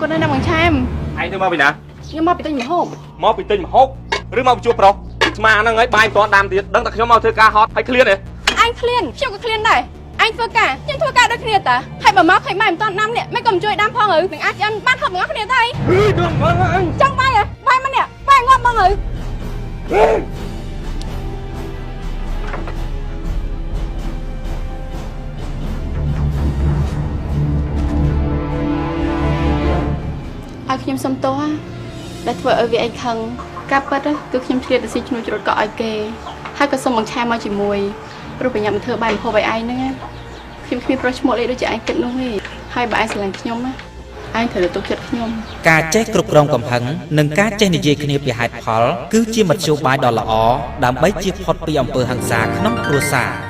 គុណណាស់ណាបងឆែម ឯងទៅមកពីណា ខ្ញុំមកពីទិញម្ហូប មកពីទិញម្ហូបឬមកពីជួបប្រុសស្មាហ្នឹងហើយបាយមិនទាន់ដាំទៀតដឹងតែខ្ញុំមកធ្វើការហត់ហើយឃ្លានទេ ឯងឃ្លានខ្ញុំក៏ឃ្លានដែរឯងធ្វើការខ្ញុំធ្វើការដូចគ្នាតាហើយបើមកឃើញម៉ែមិនទាន់ដាំនេះមិនក៏មិនជួយដាំផងឬនឹងអាចឆ្អិនបានហូបទាំងអស់គ្នាទៅ ហឺដឹងមើលអញ ចង់បាយហ៎បាយមកនេះបាយងាប់ហ្មងឬឲ្យខ្ញុំសុំទោសណាដែលធ្វើឲ្យវាឯងខឹងការប៉ັດគឺខ្ញុំឆ្លៀតទៅស៊ីឈ្នួលជ្រុតក៏ឲ្យគេហើយក៏សុំបង្ឆែមកជាមួយព្រោះបញ្ញាមិនធ្វើបាយម្ហូបឲ្យឯងហ្នឹងណាខ្ញុំគ្មានប្រុសឈ្មោះលេខដូចជាឯងគិតនោះទេហើយបើឯងស្រឡាញ់ខ្ញុំណាឯងត្រូវទទួលចិត្តខ្ញុំ ការចេះគ្រប់គ្រងកំហឹងនិងការចេះនិយាយគ្នាពីហេតុផលគឺជាមធ្យោបាយដ៏ល្អដើម្បីជៀសផុតពីអំពើហិង្សាក្នុងគ្រួសារ។